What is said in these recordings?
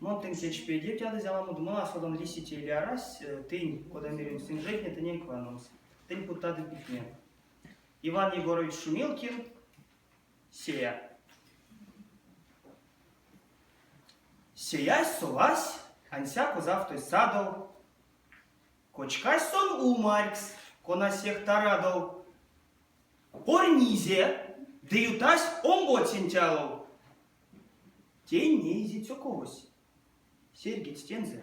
Мон тынк кедьпедевтядызь аламодо, мон а содан, лисите или арась, тынь, кода меремс, инжетне тыненк ваномс. Тынь путтадо питне. Иван Егорович Шумилкин, Сея. Сеясь совась, ансяк озавтозь садов. Кочкась сон умарькс, кона сех тарадов. Порнизе ды ютась омбоценть алов. Тень неизе цёковось. Серьгедсь тензэ.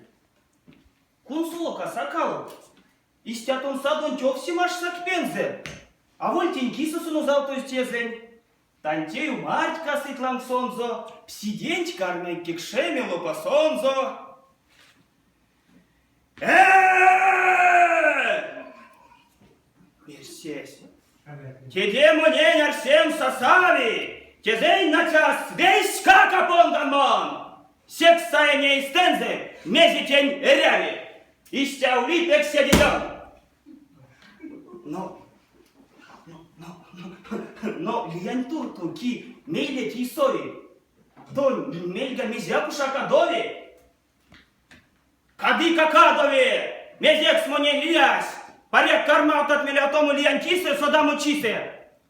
Кунсолока, сакалов! Истя тон садонть овсе машсак пензэ! Аволь тень кисэ сон озавтозь тезэнь. Тантей умарть касыть лангсонзо, псиденть кармить кекшеме лопасонзо. Э-э-э! Мерсесь. Теде монень арсемс а сави, тезэнь нацяс вестькак а понган мон. Секс саень эйстэнзэ, мезе тень эряви. Истя ули пек седе ён. Но, но, но, но лиянь туртов ки мейле ки сови, тонь мельга мезеяк уш а кадови. Кадык а кадови! Мезекс монень лиясь? Паряк, кармавтат мелявтомо лиянь кисэ содамочисэ?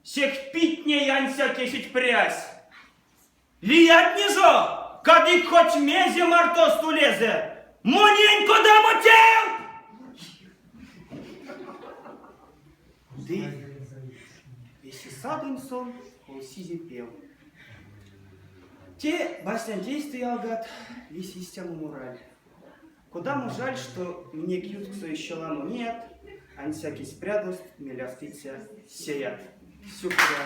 Сех питней ансяк эсеть прясь. Лиятне жо, кадык хоть мезе мартост улезэ, монень кодамо тев! Ды весе садонь сон колсизе пев. Те баснянть эйстэ ялгат лись истямо мораль. Кодамо жаль, што минек ютксо ещё ламо неят, ансяк эсь прядост мелявтыця сеят. Сюкпря.